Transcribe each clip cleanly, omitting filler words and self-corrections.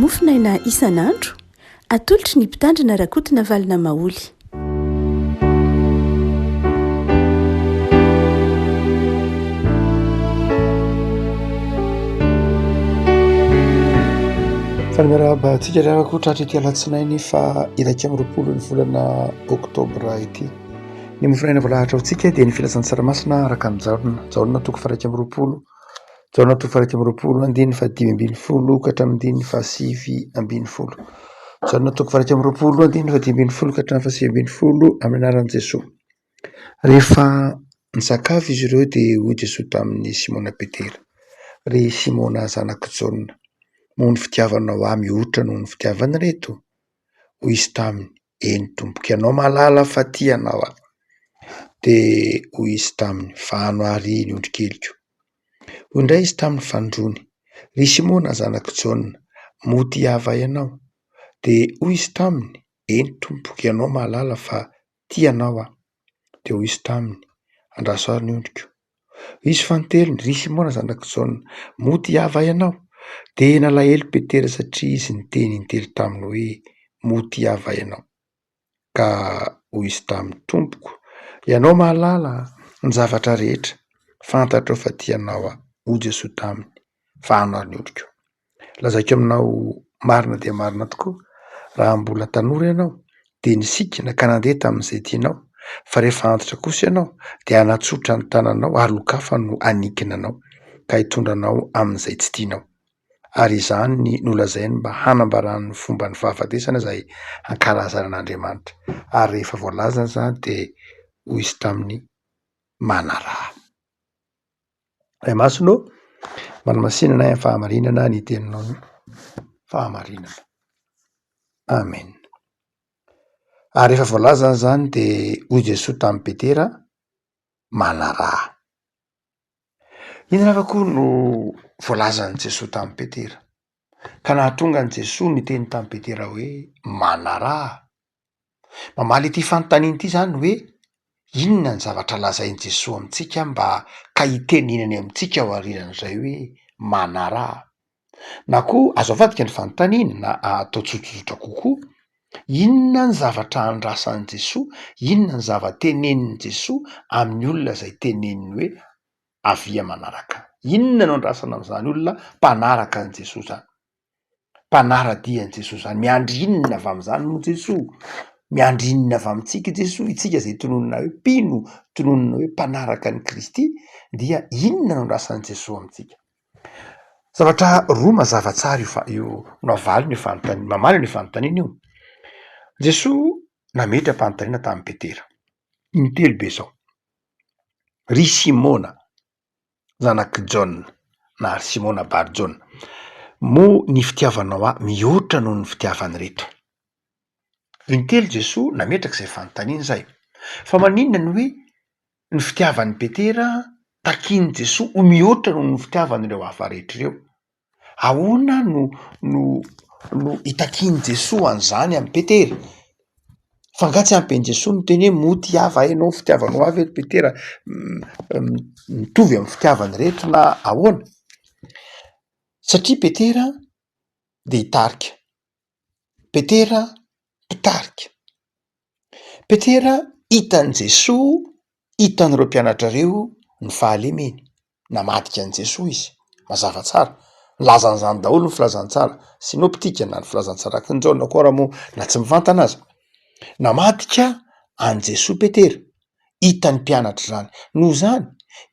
Mofonaina isan'andro, atolotry ny Mpitandrina Rakotonavalona Maholy. Faly miarahaba antsika ry havako tratra ity alatsinainy faha 21 ny volana oktobra ity. Ny mofonaina voalahatra ho antsika dia ny filazantsara masina araka an'i Jaona. Jaona toko faha 21 Jaona toko faha 21 andininy faha 15 ka hatramin'ny andininy faha 19. Jaona toko faha 21 andininy faha 15 ka hatramin'ny faha 19 amin'ny anaran'i Jesoa. Rehefa nisakafo izy ireo dia hoy Jesoa tamin'i Simona Petera, Ry Simona zanak'i Jaona, moa ny fitiavanao ahy mihoatra noho ny fitiavan'ireto? Hoy izy taminy, Eny Tompoko, Ianao mahalala fa tia Anao aho. Dia hoy izy taminy, Vahano àry ny ondrikeliko. Hoy indray izy taminy fanindroany, Ry Simona zanak'i Jaona, moa tia ahy va ianao? Dia hoy izy taminy, Eny Tompoko, Ianao mahalala fa tia Anao aho. Dia hoy izy taminy, Andraso àry ny ondriko. Hoy izy fanintelony, Ry Simona zanak'i Jaona, moa tia ahy va ianao? Dia nalahelo Petera satria izy niteny intelo taminy hoe, Moa tia ahy va ianao? Ka hoy izy taminy, Tompoko, ianao mahalala ny zavatra rehetra, fantatrao fa tia anao aho. Hoy Jesoa taminy, Vahano ary ny ondriko. Lazaiko aminao marina dia marina tokoa, raha mbola tanora ianao dia nisikina ka nandeha tamin'izay tianao, fa rehefa antitra kosa ianao dia hanatsotra ny tananao ary olon-kafa no hanikina anao ka hitondra anao amin'izay tsy tianao. Ary izany ny nolazainy mba hanambarany ny fomban'ny fahafatesana izay hankalazana an'Andriamanitra. Ary rehefa voalazany izany dia hoy izy taminy, Manaraha. Ray Masina ô, manamasina anay amin'ny fahamarinana ny teninao ny fahamarinana. Amen. Ary rehefa voalazany izany dia hoy Jesoa tamin'i Petera, manaraha. Inona avy koa no voalazan'i Jesoa tamin'i Petera? Ka nahatonga an'i Jesoa niteny tamin'i Petera hoe manaraha. Mamaly ity fanontaniana ity izany hoe inona ny zavatra lazain'i Jesoa amintsika mba ka hitenenany amintsika ao aorianan'izay hoe manaraha? Na koa azo avadika ny fanontaniana na atao tsotsotra kokoa, inona ny zavatra andrasan'i Jesoa, inona ny zava-tenenin'i Jesoa amin'ny olona izay teneniny hoe avia manaraka ahy? Inona no andrasana amin'izany olona mpanaraka an'i Jesoa izany? Mpanara-dia an'i Jesoa izany. Miandry inona avy amin'izany moa Jesoa? Miandry inona avy amintsika i Jesoa? Isika izay tononina hoe mpino, tononina hoe mpanaraka an'i Kristy dia inona no andrasan'i Jesoa amintsika? Zavatra roa mazava tsara io fa- io no avaliny io fanontaniana, mamaly an'io fanontaniana io. Jesoa nametra-panontaniana tamin'i Petera, intelo be izao, ry Simona zanak'i Jaona na ry Simona Bar-Jaona, moa ny fitiavanao ahy mihoatra noho ny fitiavan'ireto? Intelo Jesoa nametraka izay fanontaniana izay. Fa maninona no hoe ny fitiavan'i Petera takian'i Jesoa ho mihoatra noho ny fitiavan'ireo hafa rehetra ireo? Ahoana no no no itakian'i Jesoa an'izany amin'i Petera? Fa angaha tsy ampy an'i Jesoa ny teny hoe moa tia va ianao, fitiavanao ahy ve ry Petera mitovy amin'ny fitiavan'ireto na ahoana? Satria Petera dia hitarika, Petera mpitarika, Petera hitan'i Jesoa, hitan'ireo mpianatra ireo ny fahalemeny, namadika an'i Jesoa izy, mazava tsara, milaza an'izany daholo ny filazantsara sinôptika na ny filazantsara araka an'i Jaona koa raha moa na tsy mivantana aza, namadika an'i Jesoa Petera, hitan'ny mpianatra izany, noho izany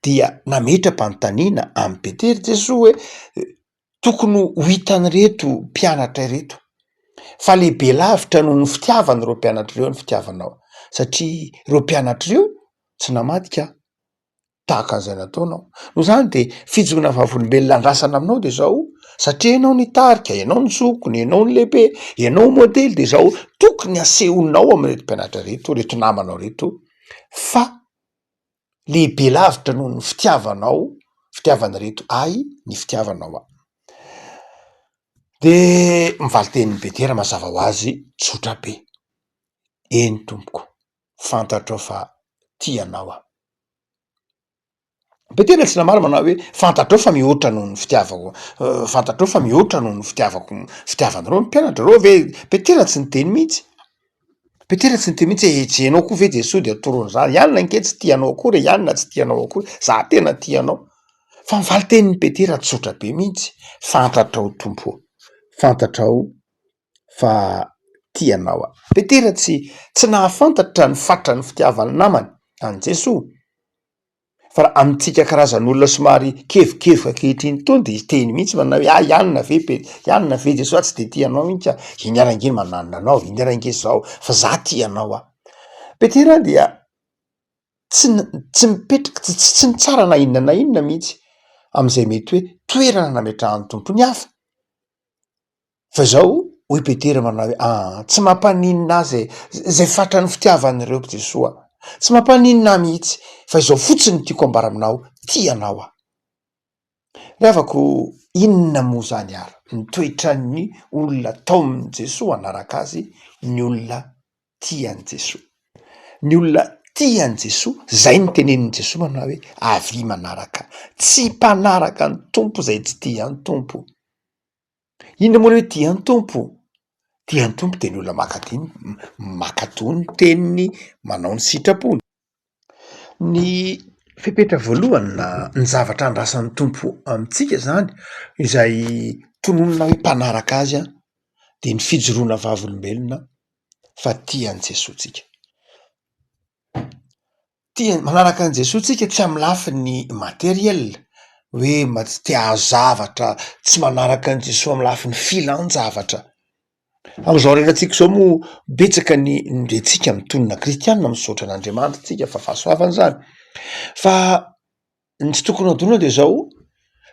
dia nametra-panontaniana amin'i Petera Jesoa hoe tokony ho hitan'ireto mpianatra ireto fa lehibe lavitra noho ny fitiavany ireo mpianatra ireo ny fitiavanao satria ireo mpianatra ireo tsy namadika tahaka an'izay nataonao. Noho izany dia fijoroana vavolombelona andrasana aminao dia izao, satria ianao nitarika, ianao no zokiny, ianao no lehibe, ianao modely dia izao tokony asehonao amin'ireto mpianatra ireto, ireto namanao ireto fa lehibe lavitra noho ny fitiavanao, fitiavan'ireto ahy ny fitiavanao ahy. De ny valin-tenin'i Petera mazava ho azy tsotra be, eny tompoko, fantatrao fa tia anao aho. Petera tsy namaly manao hoe, fantatrao fa mihoatra noho ny fitiavako, fantatrao fa mihoatra noho ny fitiavako, fitiavanareo ny mpianatra reo ve? Petera tsy niteny mihitsy, Petera tsy niteny mihitsy hoe tsy ianao koa ve Jesoa de atoro an'izany, i anona ange tsy tia anao akory e, i anona tsy tia anao akory, za tena tia anao. Fa ny valin-tenin'i Petera tsotra be mihitsy, fantatrao Tompo ô, fantatrao fa tia anao aho. Petera tsy tsy nahafantatra ny fatran'ny fitiavan'ny namany an'i Jesoa. Fa raha amintsika karazan'olona somary kevokevoka ankehitriny itony de hiteny mihitsy manao hoe ah i anona ve pe- i anona ve Jesoa tsy de tia anao mihitsy aho, iny ary ange mananona anao, iny ary ange zao fa za tia anao aho. Petera dia tsy n- tsy mipetraka tsy tsy nitsara na inona na inona mihitsy am'zay mety hoe toerana nametrahan'ny Tompo ny hafa. Fa izao, hoy Petera manao hoe, Aa, tsy mampaninona ahy izay, izay fatran'ny fitiavan'ireo Jesoa. Tsy mampaninona ahy mihitsy, fa izao fotsiny no tiako ambara aminao, tia anao aho. Ry havako, inona moa izany ary ny toetran'ny olona taomin'i Jesoa hanaraka azy? Ny olona tia an'i Jesoa. Ny olona tia an'i Jesoa, izay no tenenin'i Jesoa manao hoe, avia manaraka ahy. Tsy mpanaraka ny Tompo izay tsy tia ny Tompo. Inona moa le hoe tia ny Tompo? Tia ny Tompo de ny olona mankatia ny mankatò ny teniny, manao ny sitrapony. Ny fepetra voalohany na ny zavatra andrasan'ny Tompo amintsika zany izay tononina hoe mpanaraka azy an, de ny fijoroana vavolombelona fa tia an'i Jesoa tsika. Tia manaraka an'i Jesoa tsika tsy amin'ny lafiny materiel hoe mba tsy te hahazo zavatra, tsy manaraka an'i Jesoa amin'ny lafiny filan-javatra. Amin'izao relantsika izao moa betsaka ny ny rentsika mitonona kristianina, misaotra an'Andriamanitra tsika fa fahasoavana izany, fa ny tsy tokony hadinoina de zao,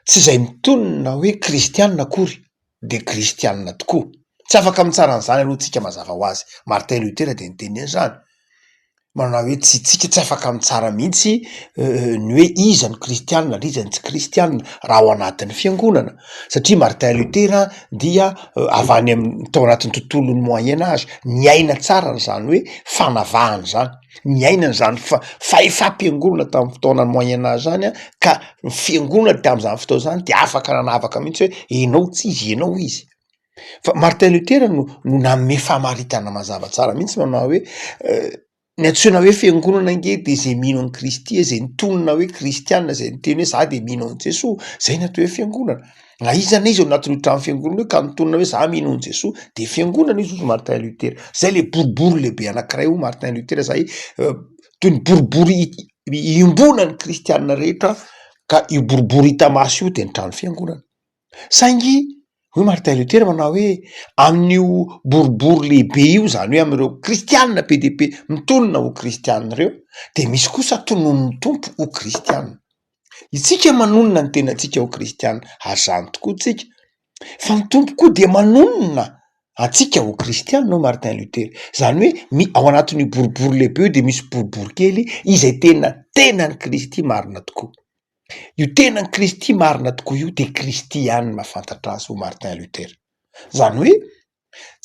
tsy izay mitonona hoe kristianina akory de kristianina tokoa, tsy afaka mitsara an'izany aloha tsika mazava ho azy, Martin Luther de niteny an'izany, manao hoe tsy tsika tsy afaka mitsara mihitsy ny hoe iza no kristianina ary iza no tsy kristianina raha ao anatin'ny fiangonana, satria Martin Luther dia avy any amin'ny tao anatin'ny tontolon'ny moyen age, niaina tsara an'izany hoe fanavahana izany, niainana izany fa- fahefam-piangonana tamin'ny fotoanan'ny moyen age zany an, ka ny fiangonana tamin'izany fotoana izany de afaka nanavaka mihitsy hoe enao tsy izy, enao izy. Fa Martin Luther no no nanome famaritana mazava tsara mihitsy manao hoe ny antsoina hoe fiangonana ange de zay mino an'i Kristy e, zay nitonona hoe kristiana, zay niteny hoe za de mino an'i Jesoa, zay ny atao hoe fiangonana. Na iza na iza ao anatin'io trano fiangonana io ka mitonona hoe za mino an'i Jesoa de fiangonana izy hozy Martin Luther. Zay le boribory lehibe anankiray hoy Martin Luther zay toy ny boribory iombonan'ny kristiana rehetra ka io boribory hita maso io de ny trano fiangonana. Saingy hoy Martin Luther manao hoe amin'io boribory lehibe io zany hoe amin'ireo kristiana be dia be mitonona ho kristiana ireo de misy kosa tononin'ny Tompo ho kristiana. Isika manonona ny tenantsika ho kristiana ary zany tokoa tsika, fa ny Tompo koa dia manonona antsika ho kristiana hoy Martin Luther, zany hoe mi- ao anatin'io boribory lehibe io de misy boribory kely izay tena tenan'i Kristy marina tokoa. Io tenan'i Kristy marina tokoa io de Kristy ihany no mahafantatra azy hoy Martin Luther. Zany hoe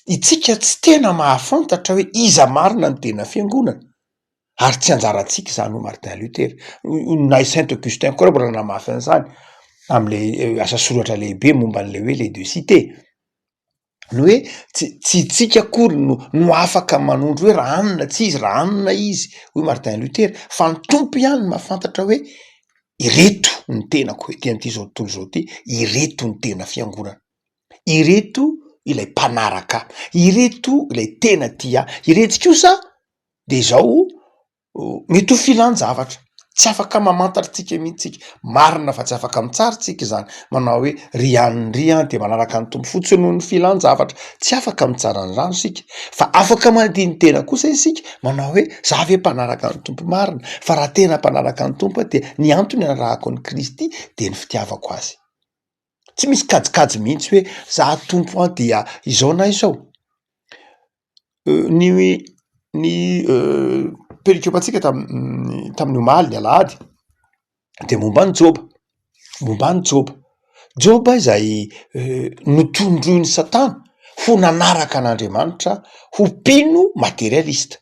itsika tsy tena mahafantatra hoe iza marina ny tena fiangonana ary tsy anjarantsika izany hoy Martin Luther. Na i Saint Augustin koa ary mbola nanamafy an'izany am'le asa soratra lehibe momba an'le hoe les deux cités. Ny hoe tsy tsy itsika akory no no afaka manondro hoe raha anona tsy izy, raha anona izy hoy Martin Luther fa ny Tompo ihany no mahafantatra hoe ireto ny tenako ety amin'ity zao tontolo izao ity, ireto ny tena fiangonana, ireto ilay mpanaraka ahy, ireto ilay tena tia ahy, iretsy kosa de izao Mety ho filan-javatra, tsy afaka mamantatra tsika mihitsy tsika, marina fa tsy afaka mitsara tsika izany, manao hoe ry anona ry an de manaraka ny Tompo fotsiny noho ny filan-javatra, tsy afaka mitsara an'izany isika, fa afaka mandini-tena kosa isika manao hoe za ve mpanaraka ny Tompo marina, fa raha tena mpanaraka ny Tompo aho dia ny antony anarahako an'i Kristy dia ny fitiavako azy. Tsy misy kajikajy mihitsy hoe za Tompo an dia izao na izao. Ny ny perikopantsika tamin'ny tamin'ny omaly ny alahady de momba an'i Joba, momba an'i Joba. Joba izay notondroin'i satana ho nanaraka an'Andriamanitra ho mpino materialista.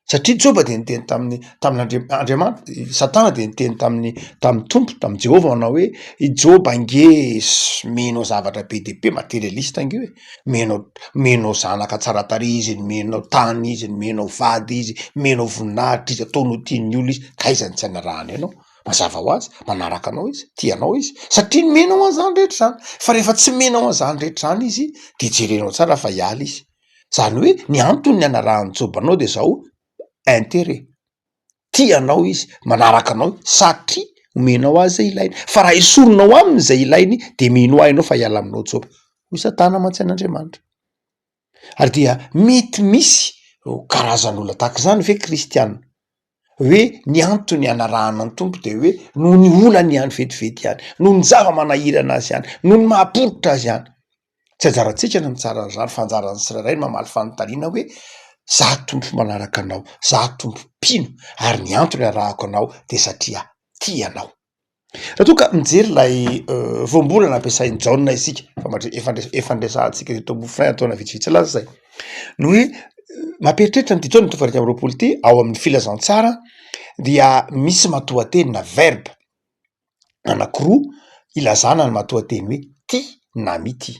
Satria Joba dia niteny tamin'ny tamin'Andria- Andriamanitra, i Satana dia niteny tamin'ny tamin'ny Tompo, tamin'i Jehovah manao hoe, i Joba ange s- omenao zavatra be dia be, materialiste ange io e, omenao omenao zanaka tsara tarehy izy, omenao tany izy, omenao vady izy, omenao voninahitra izy, ataonao tian'ny olona izy, ka aiza no tsy hanarahany anao? Mazava ho azy, manaraka anao izy, tia anao izy, satria nomenao an'izany rehetra izany, fa rehefa tsy omenao an'izany rehetra izany izy de jerenao tsara fa hiala izy. Zany hoe ny antony anarahan'i Joba anao de zao, interet, tia anao izy, manaraka anao satria omenao azy zay ilainy, fa raha esorinao aminy zay ilainy de mino ahy ianao fa hiala aminao Joba, hoy satana mantsy an'Andriamanitra. Ary dia mety misy karazan'olona tahaka izany ve kristiana? Hoe ny antony anarahana ny Tompo de hoe noho ny olany ihany vetivety ihany, noho ny zava-manahirana azy ihany, noho ny maha-poritra azy ihany. Tsy anjarantsika ny mitsara an'izany fa anjaran'ny tsirairay ny mamaly fanontaniana hoe za Tompo manaraka anao, za Tompo mpino ary ny antony arahako anao de satria tia anao. Raha toa ka mijery ilay voambolana ampiasain'i Jaona isika fa mandre- efa ndre- efa niresahantsika teto amin'ny Mofo Iray taona vitsivitsy lasa izay, ny hoe mampieritreritra an'ity Jaona toko faha-21 ity ao amin'ny filazantsara dia misy matoanteny na verbe anankiroa ilazana ny matoanteny hoe tia na mitia.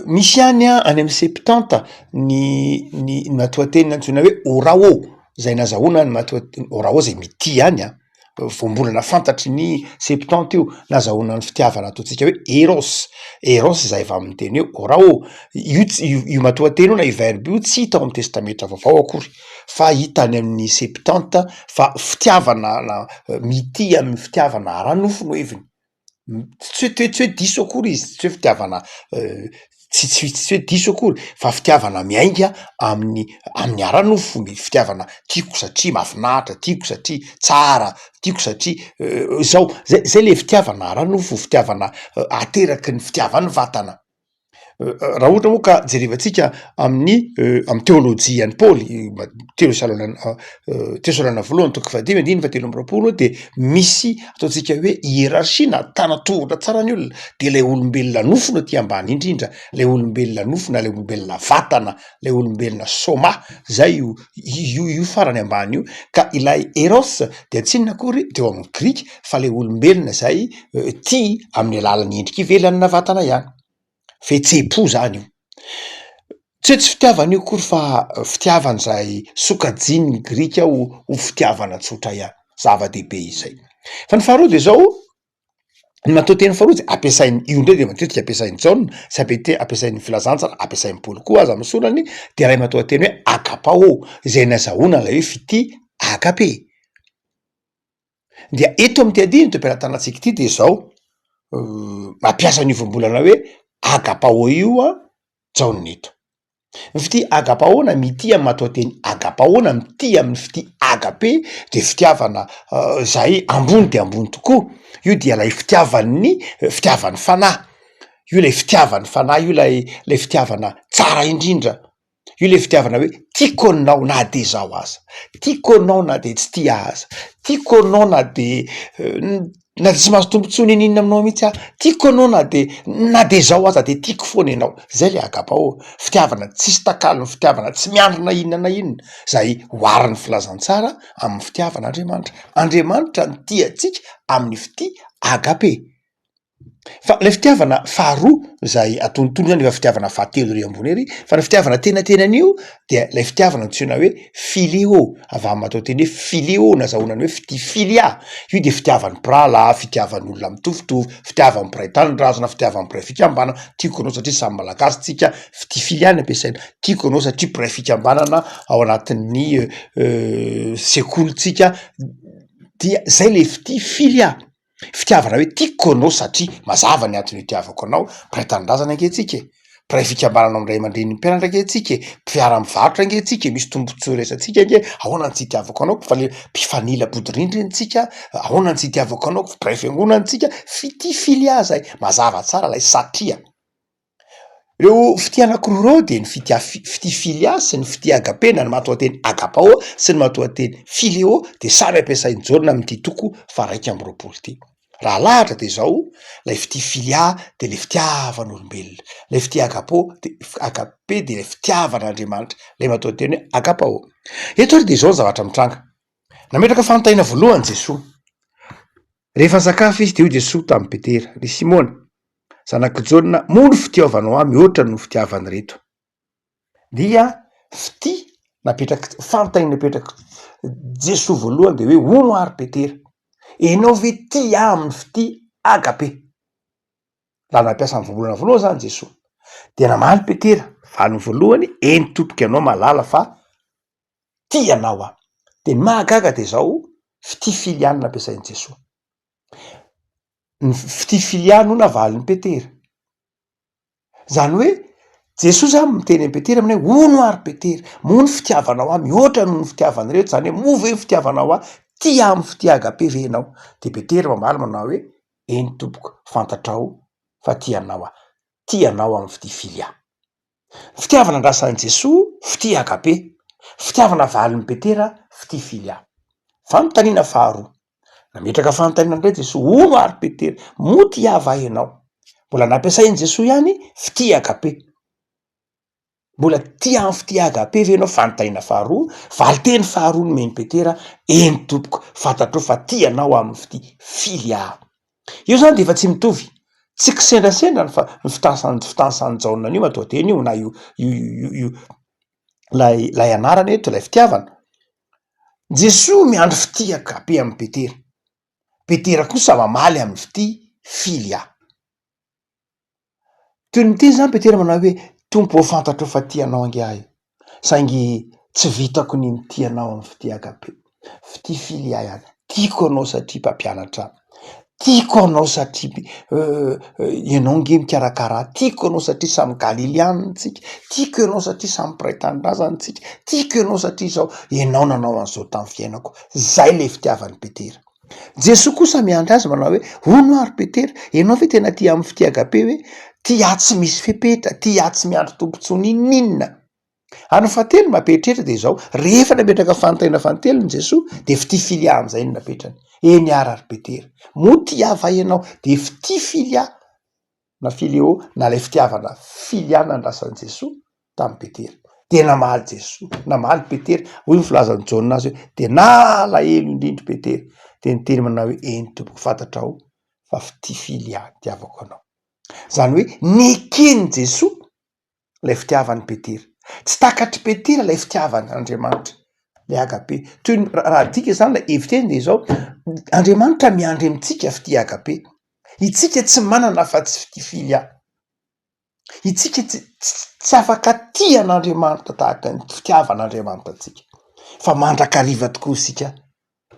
Misy ihany an any amin'ny septante ny ny matoanteny antsoina hoe orao zay nazahoana ny matoanteny orao zay mitia ihany an, voambolana fantatry ny septante io, nazahoana ny fitiavana ataontsika hoe eros, eros zay avy amin'ny teny hoe orao, io tsy io matoanteny io na io verbe io tsy hita ao amin'ny testamenta vaovao akory fa hita any amin'ny septante fa fitiavana na mitia amin'ny fitiavana ara-nofo no heviny. Tsy hoe tsy hoe diso akory izy, tsy hoe fitiavana tsy tsy tsy hoe diso akory fa fitiavana miainga amin'ny amin'ny ara-nofo ny fitiavana tiako satria mahafinaritra, tiako satria tsara, tiako satria zao, zay zay le fitiavana ara-nofo, fitiavana ateraky ny fitiavan'ny vatana. Raha ohatra moa ka jerevantsika amin'ny amin'ny teôlôjian'i Paoly, Tesalôniana Tesalôniana voalohany toko fahadimy andininy fahatelo amby roapolo de misy ataontsika hoe hiérarchie na tanan-tohatra tsara ny olona, de lay olombelona nofo no aty ambany indrindra, lay olombelona nofo na lay olombelona vatana, lay olombelona sôma, zay io io io farany ambany io, ka ilay erôs de tsy inona akory teo amin'ny grika fa lay olombelona zay tia amin'ny alalan'ny endrika ivelany na vatana ihany. Fihetseham-po zany io. Tsy hoe tsy fitiavana io akory fa fitiavana izay sokajian'ny grika ho ho fitiavana tsotra ihany, zava-dehibe izay. Fa ny faharoa de zao, ny matoanteny faharoa de ampiasainy, io ndray de matetika ampiasain'i Jaona sy ampete- ampiasain'ny filazantsara, ampiasain'i Paoly koa aza amin'ny sorany, de ilay matoanteny hoe agapao izay nazahoana ilay hoe fitia agape. Dia eto amin'ity andininy teo am-pelatanantsika ity de zao, mampiasa an'io voambolana hoe agapao io an Jaona eto. Ny fitia agapao na mitia amin'ny matoanteny agapao na mitia amin'ny fitia agape de fitiavana zay ambony de ambony tokoa, io dia lay fitiavan'ny fitiavan'ny fanahy, io lay fitiavan'ny fanahy io lay lay fitiavana tsara indrindra. Io le fitiavana hoe tiako anao na de zao aza, tiako anao na de tsy tia ahy aza, tiako anao na de na de tsy mahazo tombotsoa n'inon'inona aminao mihitsy aho, tiako anao na de na de zao aza de tiako foana ianao, zay le agapao, fitiavana tsisy takalony, fitiavana tsy miandry na inona na inona, zay oharin'ny filazantsara amin'ny fitiavan'Andriamanitra, Andriamanitra nitia antsika amin'ny fitia agape. Fa ilay fitiavana faharoa izay atonontonony zany efa fitiavana fahatelo ery ambony ery, fa ny fitiavana tena tena an'io dia ilay fitiavana antsoina hoe phileo, avy amin'ny matoanteny hoe phileo nazahoana ny hoe fitia philia, io de fitiavan'ny mpirahalahy, fitiavan'olona mitovitovy, fitiavan'ny mpiray tanindrazana, fitiavan'ny mpiray fikambanana, tiako anao satria samy malagasy tsika, fitia philia no ampiasaina, tiako anao satria mpiray fikambanana ao anatin'ny sekolintsika, dia zay le fitia philia. Fitiavana hoe tiako anao satria mazava ny antony itiavako anao, mpiray tanindrazana ange tsika e, mpiray fikambanana amin'ny ray aman-drenin'ny mpianatra ange tsika e, mpiara-mivarotra ange tsika e, misy tombontsoa iraisantsika ange, ahoana no tsy itiavako anao, mpifale- mpifanila bodirindrina tsika, ahoana no tsy itiavako anao, mpiray fiangonana tsika, fitia filia zay, mazava tsara lay satria. Ireo fitia anankiroa ireo dia ny fitia fitia filia sy ny fitia agape na ny matoanteny agapao sy ny matoanteny fileo dia samy ampiasain'i Jaona amin'ity toko faha-21 ity. Raha alahatra de zao, lay fitia filia de le fitiavan'olombelona, lay fitia agapo de agape de lay fitiavan'Andriamanitra, lay matoanteny hoe agapao. Eto ary de zao ny zavatra mitranga, nametraka fanontaniana voalohany Jesoa, rehefa nisakafo izy de hoy Jesoa tamin'i Petera, ry Simona, zanak'i Jaona, moa ny fitiavanao ahy mihoatra noho ny fitiavan'ireto? Dia fitia napetrak'i, fanontaniana napetrak'i Jesoa voalohany de hoe hono aho ry Petera, enao ve tia ahy amin'ny fitia agape? Raha nampiasa ny voambolana voalohany zany Jesoa, de namaly Petera, valiny voalohany, eny tompoko ianao mahalala fa tia anao aho. De ny mahagaga de zao, fitia filia no nampiasain'i Jesoa. Ny fitia filia no navalin'i Petera. Zany hoe Jesoa zany miteny an'i Petera aminay hoe hono aho ry Petera, moa ny fitiavanao ahy mihoatra noho ny fitiavan'ireto, zany hoe moa ve ny fitiavanao ahy tia ahy amin'ny fitia agape ve ianao? De Petera mamaly manao hoe eny tompoko, fantatrao fa tia anao aho, tia anao amin'ny fitia filia. Ny fitiavana andrasan'i Jesoa fitia agape, fitiavana valin'i Petera fitia filia. Fanontaniana faharoa, Nametraka fanontaniana indray Jesoa, hono ary Petera, moa tia va ianao? Mbola nampiasain'i Jesoa ihany fitia agape. Mbola tia amin'ny fitia agape ve ianao? Fanontaniana faharoa, valinteny faharoa nomen'i Petera, eny tompoko, fantatrao fa tia anao amin'ny fitia filia aho. Io zany de efa tsy mitovy, tsy kisendrasendra ny fa- ny fitasan- fitanisan'i Jaona an'io matoanteny io na io io io io lay lay anarana eto, lay fitiavana. Jesoa miandry fitia agape amin'i Petera, Petera kosa mamaly amin'ny fitia filia. Toy ny miteny zany Petera manao hoe Tompo ô fantatrao fa tia anao ange aho e, saingy tsy vitako ny mitia anao amin'ny fitia agape, fitia filia ihany, tiako anao satria mpampianatra ahy, tiako anao satria ianao ange mikarakara ahy, tiako ianao satria samy galilianina tsika, tiako ianao satria samy mpiray tanindrazana tsika, tiako ianao satria izao, ianao nanao an'izao tamin'ny fiainako, zay le fitiavan'i Petera. Jesoa kosa miandry azy manao hoe, hono aho ry Petera, ianao ve tena tia amin'ny fitia agape hoe, tia ahy tsy misy fepetra, tia ahy tsy miandry tombontsoa n'inon'inona. Ary ny fahatelo mampieritreritra dia izao, rehefa nametraka fanontaniana fanintelony Jesoa dia fitia filia amin'izay no napetrany. Eny ara ry Petera, moa tia ahy va ianao? Dia fitia filia na fileo na ilay fitiavana filia nandrasan'i Jesoa tamin'i Petera. Dia namaly Jesoa, namaly Petera, hoy ny filazan'i Jaona azy hoe dia nalahelo indrindra Petera, dia niteny manao hoe eny tompoko fantatrao fa fitia filia nitiavako anao. Izany hoe neken'i Jesoa ilay fitiavan'i Petera. Tsy takatr'i Petera ilay fitiavan' Andriamanitra, ilay agape. Toy ny raha adika izany ilay heviteny dia izao, Andriamanitra miandry amintsika fitia agape. Itsika tsy manana afa-tsy fitia filia. Itsika tsy tsy afaka tia an'Andriamanitra tahaka ny fitiavan'Andriamanitra antsika. Fa mandrakariva tokoa isika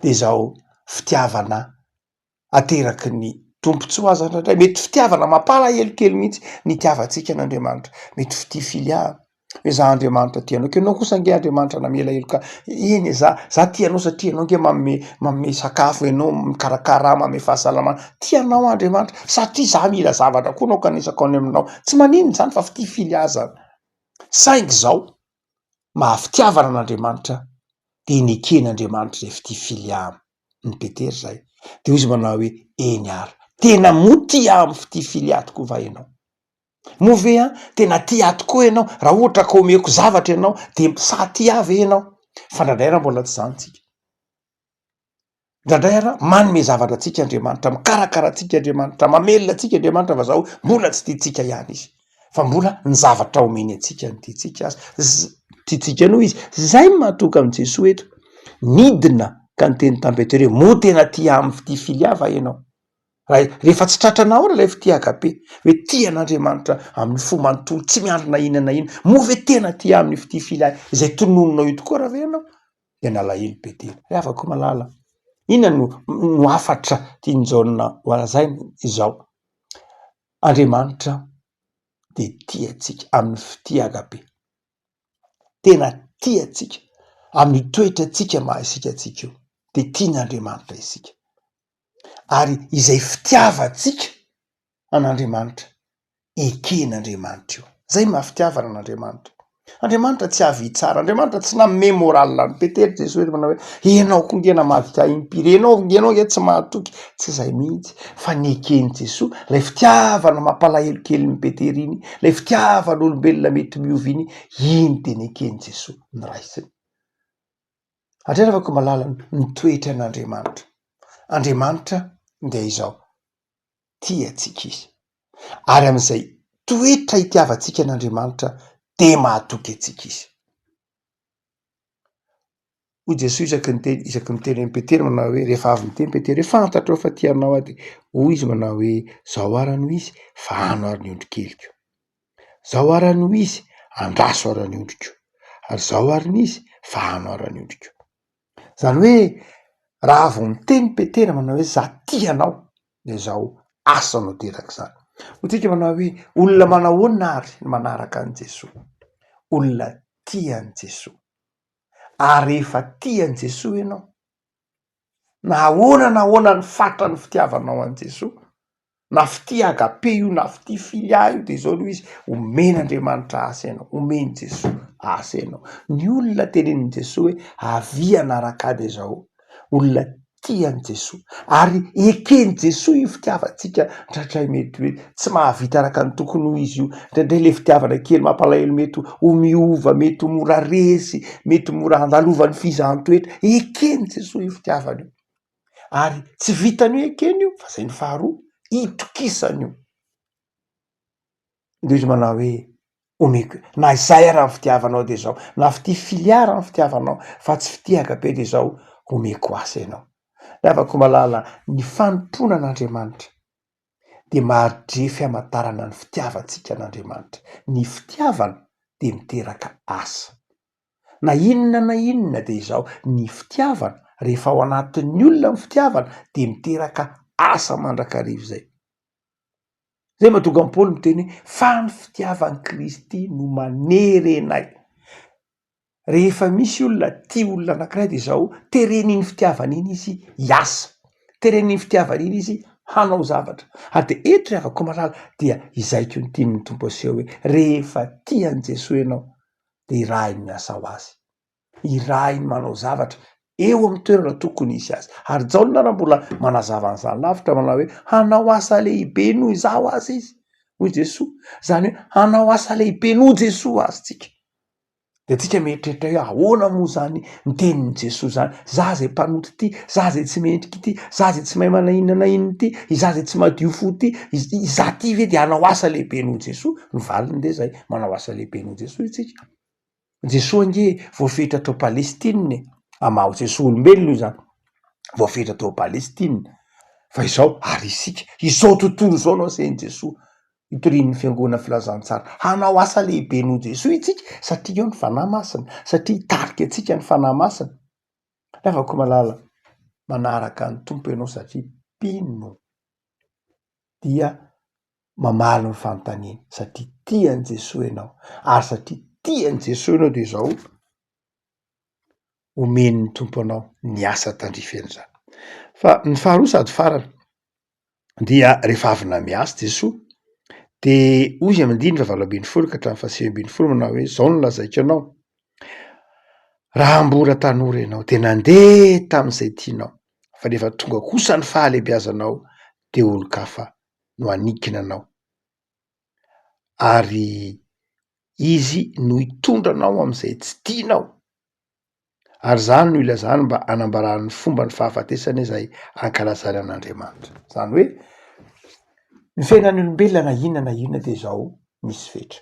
dia izao fitiavana ateraky ny tombontsoa aza indraindray, mety fitiavana mampalahelo kely mihitsy ny itiavantsika an'Andriamanitra, mety fitia filia hoe za Andriamanitra tia anao, ka ianao kosa ange Andriamanitra namela heloka ahy, eny e za za tia anao satria ianao ange manome manome sakafo ianao, mikarakara ahy, manome fahasalamana, tia anao aho Andriamanitra satria za mila zavatra koa no ankanesako any aminao, tsy maninona izany fa fitia filia zany, saingy izao maha fitiavana an'Andriamanitra dia neken'Andriamanitra izay fitia filia amin'i Petera izay, dia hoy izy manao hoe eny ary, tena moa tia ahy amin'ny fitia filia tokoa va ianao? Moa ve an, tena tia ahy tokoa ianao? Raha ohatra ka omeko zavatra ianao dia sahy tia ahy ve ianao? Fa indraindray raha mbola tsy izany tsika. Indraindray ara manome zavatra antsika Andriamanitra, mikarakara antsika Andriamanitra, mamelona antsika Andriamanitra fa zao mbola tsy tiantsika ihany izy fa mbola ny zavatra omeny antsika no tiantsika azy, tiantsika noho izy. Zay no mahatonga an'i Jesoa eto nidina ka niteny tamin'i Petera hoe moa tena tia ahy amin'ny fitia filia va ianao? Raha rehefa tsy tratranao ary ilay fitia agape hoe tia an'Andriamanitra amin'ny fo manontolo tsy miandry na inona na inona, moa ve tena tia ahy amin'ny fitia filia izay tononinao io tokoa ra ve ianao? Dia nalahelo Petera. Ry havako malala, inona no no hafatra tian'i Jaona ho lazaina izao? Andriamanitra dia tia antsika amin'ny fitia agape. Tena tia antsika amin'ny toetrantsika maha isika antsika io. Dia tian'Andriamanitra isika. Ary izay fitiavantsika an'Andriamanitra, eken'Andriamanitra io. Zay maha fitiavana an'Andriamanitra. Andriamanitra tsy avy hitsara, Andriamanitra tsy nanome morale an'i Petera Jesoa hoe manao hoe ianao koa nge namadika ahy impiry, ianao nge ianao nge tsy mahatoky, tsy izay mihitsy fa neken'i Jesoa ilay fitiavana mampalahelo kelin'i Petera iny, ilay fitiavan'olombelona mety miova iny, iny dia neken'i Jesoa noraisiny. Hatreto afaka mahalala ny toetran'Andriamanitra. Andriamanitra dia izao, tia antsika Izy. Ary amin'izay toetra itiavantsika an'Andriamanitra dia mahatoky antsika Izy. Hoy Jesoa isaky ny teny, isaky ny miteny amin'i Petera manao hoe, rehefa avy niteny Petera hoe fantatrao fa tia anao aho dia hoy Izy manao hoe, zao ara no izy, vahano ary ny ondrikeliko. Zao ara no izy, andraso ara ny ondriko. Ary zao ary ny izy, vahano ara ny ondriko. Zany hoe raha vao miteny Petera manao hoe za tia anao de zao asa no aterak'izany. Hoy tsika manao hoe olona manahoana ary ny manaraka an'i Jesoa? Olona tia an'i Jesoa. Ary rehefa tia an'i Jesoa ianao, na ahoana na ahoana ny fatran'ny fitiavanao an'i Jesoa, na fitia agape io na fitia filia io de zao aloha izy, omen'Andriamanitra asa ianao, omen'i Jesoa asa ianao. Ny olona tenenin'i Jesoa hoe avia hanaraka ahy de zao, olona tia an'i Jesoa ary eken'i Jesoa io fitiavantsika indraindray mety hoe tsy mahavita araka ny tokony ho izy io, indraindray le fitiavana kely mampalahelo mety ho miova, mety ho mora resy, mety mora andalovan'ny fizahan-toetra, eken'i Jesoa io fitiavana io. Ary tsy vitan'io ekeny io fa zay ny faharoa, itokisany io. De izy manao hoe omeko, na izay ara ny fitiavanao de zao, na fitia filia ara ny fitiavanao fa tsy fitia agape de zao, omeko asa ianao. Ry havako malala, ny fanompoana an'Andriamanitra de mari-drefy hamantarana ny fitiavantsika an'Andriamanitra. Ny fitiavana de miteraka asa. Na inona na inona dia izao, ny fitiavana, rehefa ao anatin'ny olona ny fitiavana dia miteraka asa mandrakariva izay. Izay mahatonga an'i Paoly miteny hoe fa ny fitiavan'i Kristy no manery anay. Rehefa misy olona tia olona anankiray dia izao, teren'iny fitiavana iny izy hiasa, teren'iny fitiavana iny izy hanao zavatra. Ary dia eto ry havako malala dia izay koa no tian'ny Tompo aseho hoe rehefa tia an'i Jesoa ianao dia irahiny miasa ho azy, irahiny manao zavatra eo amin'ny toerana tokony hisy azy. Ary Jaona raha mbola manazava an'izany lavitra manao hoe hanao asa lehibe noho izaho aza izy, hoy Jesoa. Izany hoe hanao asa lehibe noho Jesoa aza tsika. De tsika mieritreritra hoe ahoana moa zany ny tenin'i Jesoa zany, za zay mpanota ity, za zay tsy mendrika ity, za zay tsy mahay manao inona na inona ity, izaho zay tsy madio fo ity, izaho ity ve de hanao asa lehibe noho Jesoa? Ny valiny de zay, manao asa lehibe noho Jesoa isika. Jesoa ange voafetra tao Palestina e, amaho Jesoa olombelona io zany, voafetra tao Palestina, fa izao ary isika, izao tontolo izao no asain'i Jesoa hitorian'ny fiangonana filazantsara. Hanao asa lehibe noho Jesoa isika satria eo ny Fanahy Masina, satria hitarika antsika ny Fanahy Masina. Ry havako malala, manaraka ny Tompo ianao satria mpino dia mamaly ny fanontaniana satria tia an'i Jesoa ianao ary satria tia an'i Jesoa ianao dia izao omen'ny Tompo anao ny asa tandrify an'izany. Fa ny faharoa sady farany dia rehefa avy namiasa Jesoa de hoy izy amin'ny andininy fahavalo ambin'ny folo ka hatramin'ny fahasivy ambin'ny folo manao hoe zao no lazaiko anao, raha mbola tanora ianao de nandeha tamin'izay tianao fa rehefa tonga kosa ny fahalehibiazanao de olon-kafa no hanikina anao ary izy no hitondra anao amin'izay tsy tianao. Ary izany no ilazany mba hanambarany ny fomba ny fahafatesana izay ankalazany an'Andriamanitra. Izany hoe ny fiainan'ny olombelona na inona na inona dia izao misy fetra.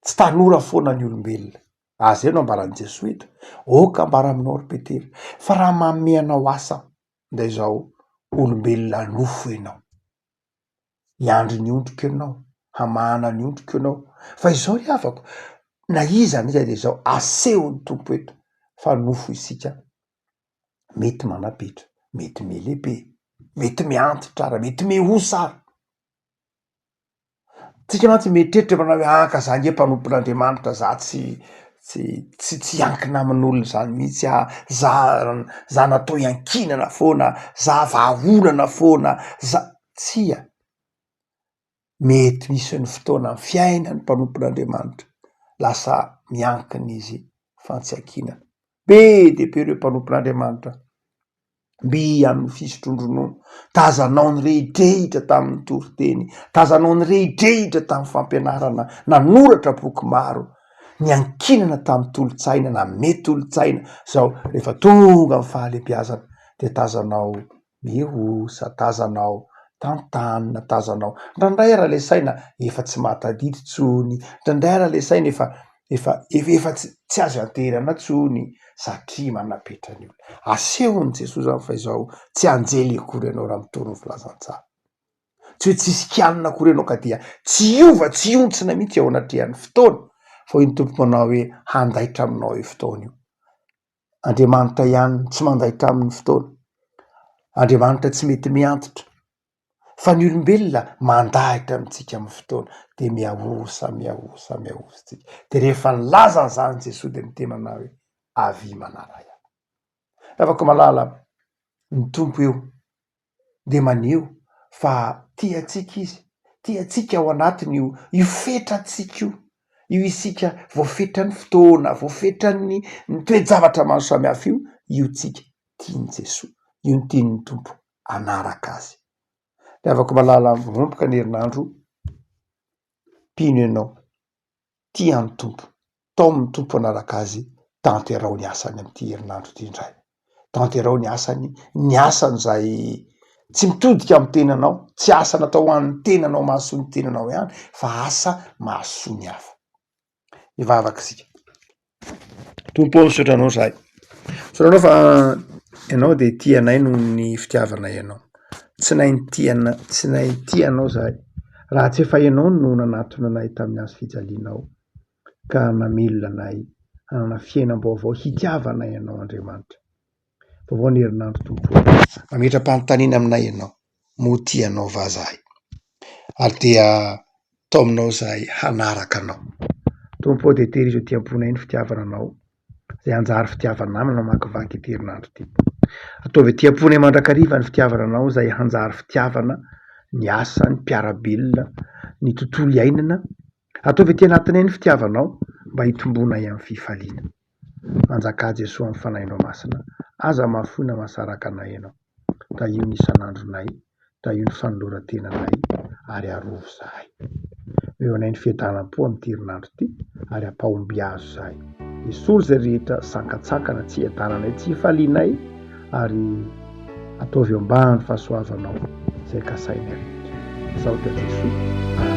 Tsy tanora foana ny olombelona. Ary izay no ambaran'i Jesoa eto. Aoka ambara aminao ry Petera fa raha manome anao asa aho dia izao olombelona nofo ianao. Hiandry ny ondriko ianao, hamahana ny ondriko ianao. Fa izao ry havako, na iza na iza dia izao asehon'ny Tompo eto fa nofo isika, mety manam-petra, mety miha-lehibe, mety miha-antitra ary, mety miha-osa ary. Tsika mantsy mieritreritra manao hoe ah ka za nge mpanompon'Andriamanitra za tsy tsy tsy tsy hiankina amin'olona zany mihitsy aho, za za natao hiankinana foana, za vahaolana foana, za, tsia, mety misy ny fotoana amin'ny fiainan'ny mpanompon'Andriamanitra. Lasa miankina izy fa tsy ankinana. Be dia be ireo mpanompon'Andriamanitra mby amin'ny fisotroan-dronono. Tazanao nirehidrehitra tamin'ny toriteny, tazanao nirehidrehitra tamin'ny fampianarana, nanoratra boky maro, niankinana tamin'ny tolo-tsaina, nanome tolo-tsaina. Zao rehefa tonga ny fahalehibiazana dia tazanao mihosa, tazanao tantanina, tazanao indraindray ara le saina efa tsy mahatadidy intsony, indraindray ara le saina efa efa efa efa tsy tsy azo ianteherana intsony satria manam-petra ny olona. Asehon'i Jesoa izany fa izao tsy anjely akory ianao raha mitory ny filazantsara. Tsy hoe tsisy kianina akory ianao ka dia tsy hiova, tsy hihontsina mihitsy eo anatrehan'ny fotoana fa hoy ny Tompo manao hoe handaitra aminao io fotoana io. Andriamanitra ihany no tsy mandaitra aminy fotoana. Andriamanitra tsy mety mihantitra fa ny olombelona mandahitra amintsika amin'ny fotoana de mihaosa, mihaosa, mihaosa tsika. De rehefa nilaza an'izany Jesoa de niteny manao hoe avia manaraha ahy. Ravako malala, ny Tompo eo dia maneho fa tia antsika izy, tia antsika ao anatin'io io fetrantsika io, io isika voafetran'ny fotoana, voafetran'ny ny toe-javatra maro samihafa io, io tsika tian'i Jesoa, io no tian'ny Tompo hanaraka azy. Ry havako malala, manomboka ny herinandro, mpino ianao. Tia ny Tompo. Taomy ny Tompo hanaraka azy, tanteraho ny asany amin'ity herinandro ity indray. Tanteraho ny asany, ny asany izay tsy mitodika amin'ny tenanao, tsy asa natao ho an'ny tenanao mahasoa ny tenanao ihany fa asa mahasoa ny hafa. Hivavaka isika. Tompo ô, misaotra anao izahay. Misaotra anao fa ianao dia tia anay noho ny fitiavanay anao. Tsy nahay nitia ana- tsy nahay nitia anao izahay raha tsy efa ianao no nanatona anay tamin'ny hazo fijalianao ka namelona anay hanana fiainam-baovao hitiavanay anao Andriamanitra. Vaovao ny herinandro Tompo ô. Mametra-panontaniana aminay ianao, moa tia anao va izahay? Ary dia taominao izahay hanaraka anao. Tompo ô dia tehirizo aty am-ponay ny fitiavana anao, izay hanjary fitiava-namana mamakivaky ity herinandro ity. Ataovy aty am-ponay mandrakariva ny fitiavana anao izay hanjary fitiavana ny asa, ny mpiara-belona, ny tontolo iainana. Ataovy aty anatinay ny fitiavanao mba hitomboanay amin'ny fifaliana. Manjakà Jesoa amin'ny Fanahinao Masina, aza mahafoy na mahasaraka anay Ianao. Tahio ny isan'andronay, tahio ny fanoloran-tenanay ary arovy izahay. Omeo anay ny fiadanam-po amin'ity herinandro ity ary ampahombiazo izahay. Esory izay rehetra sankantsakana tsy hiadananay, tsy hifalianay ary ataovy eo ambany fahasoavanao izay kasainay rehetra. Misaotra Jesoa. Amen.